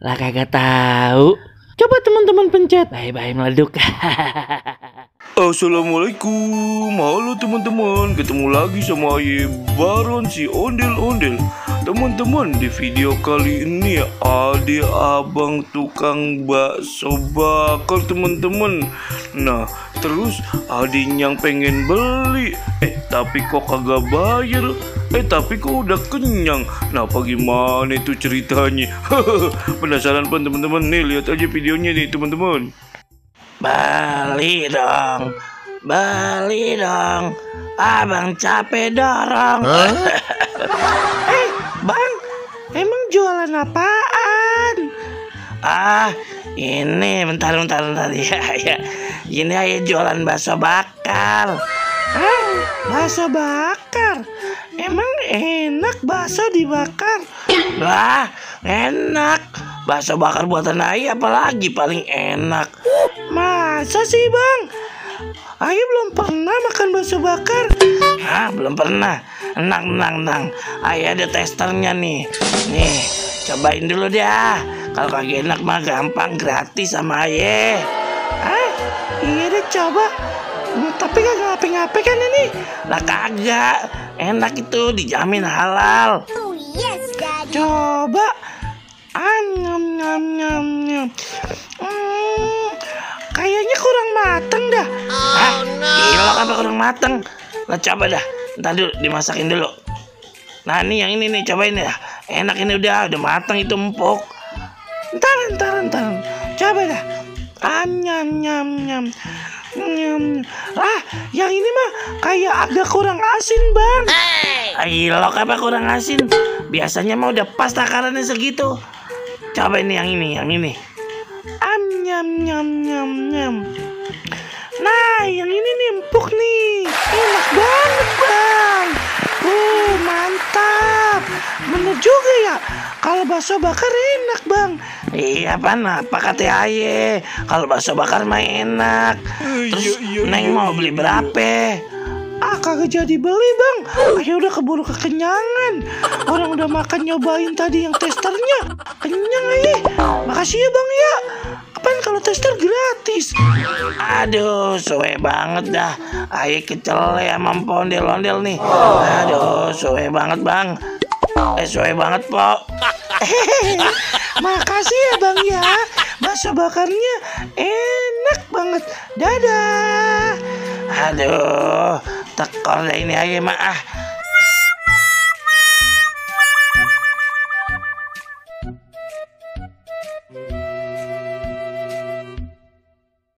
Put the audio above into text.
Lah kagak tahu. Coba teman-teman pencet. Bye-bye meleduk. Assalamualaikum, halo teman-teman, ketemu lagi sama Aye Baron si ondel-ondel. Teman-teman, di video kali ini ada abang tukang bakso bakar teman-teman. Nah, terus ada yang pengen beli, tapi kok kagak bayar, tapi kok udah kenyang. Nah, bagaimana itu ceritanya? Penasaran kan teman-teman? Nih, lihat aja videonya nih teman-teman. Bali dong, abang capek dorong. Bang, emang jualan apaan? Ini bentar ya. Ini aja jualan bakso bakar. Bakso bakar? Emang enak bakso dibakar? Lah, enak. Bakso bakar buatan Aye apalagi paling enak. Masa sih bang? Aye belum pernah makan bakso bakar. Belum pernah. Tenang. Aye ada testernya nih. Nih, cobain dulu dah. Kalau kagak enak mah gampang, gratis sama Aye. Iya deh coba. Tapi kagak ngapain kan ini? Lah kagak. Enak itu, dijamin halal. Oh yes, Daddy. Coba. Nyam. Kayaknya kurang mateng dah. Gila apa kurang mateng? Lah coba dah. Ntar dulu dimasakin dulu. Nah ini yang ini nih, cobain ya. Enak ini udah mateng itu empuk. Ntar. Coba dah. Nyam. Yang ini mah kayak agak kurang asin bang. Gila apa kurang asin? Biasanya mah udah pas takarannya segitu. Coba ini yang ini. Nyam. Nah, yang ini nih empuk nih. Enak banget, Bang. Mantap. Bener juga ya. Kalau bakso bakar enak, Bang. Iya, apa kata Aye? Kalau bakso bakar mah enak. Terus Neng mau beli berapa? Kagak jadi beli bang. Ayo udah keburu kekenyangan. Orang udah makan nyobain tadi yang testernya. Kenyang Makasih ya bang ya. Kapan kalau tester gratis? Aduh, suwe banget dah. Ayo kecele sama ondel-ondel nih. Aduh, suwe banget bang. Suwe banget po. Makasih ya bang ya. Bakso bakarnya enak banget. Dadah. Aduh, tekor deh ini Aye mah